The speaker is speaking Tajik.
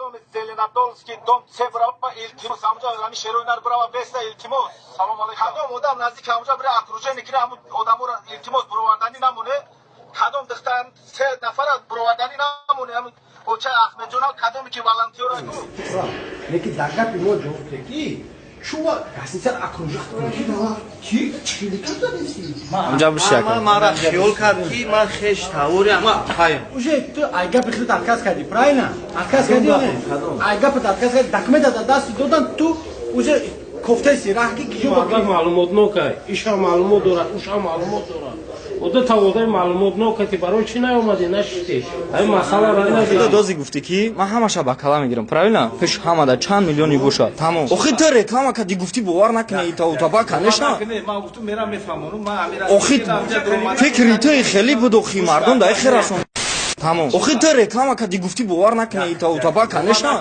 Кадоми Зеленодольский, дом се бирава, илтимос, ҳамуҷа ҳами шерои нар бирава беста, илтимос. Салом алейкум. Кадом одам наздик ҳамуҷа бира, окружение кира, ҳамун одаморо, илтимос, буроварданӣ намоне. Кадом духтар, се нафара буроварданӣ намоне. Ҳамун оча Ахмедҷона, кадоме ки волонтёра ку. Лекин дар гапи мо ҷавоб ки шумо гостиница окружать кунед, ки чӣ кардадеси? Унҷа биши. Ман мара хиёл кард, ки ман хеш тавори ама хаем. Уже ту ай гапи худат отказ кардӣ, правильно? Отказ кардӣ ё не? Ай гапат отказ кардӣ, документа дар дасти додан, ту уже кофтаси раҳ ки киҷо. Мардак маълумотнок ай, ишам маълумот дорад, ушам маълумот дорад. Ода таводаи маълумотнок, ки барои чӣ наомадӣ, нашиштӣ, ҳамин масъаларо надидӣ? Дози гуфтӣ, ки ман ҳамаша ба кала мегирам, правильно? Пеш ҳамада чанд миллиони боша, тамом. Охи ту реклама кардӣ, гуфтӣ, бовар накунӣ, итаутаба, конечно. Ман гуфтум, мерам, мефаҳмонум, ман амира. Охи фикри ту хеле буд, охи мардум дар хе расон, тамом. Охи ту реклама кардӣ, гуфтӣ, бовар накунӣ, итаутаба, конечно.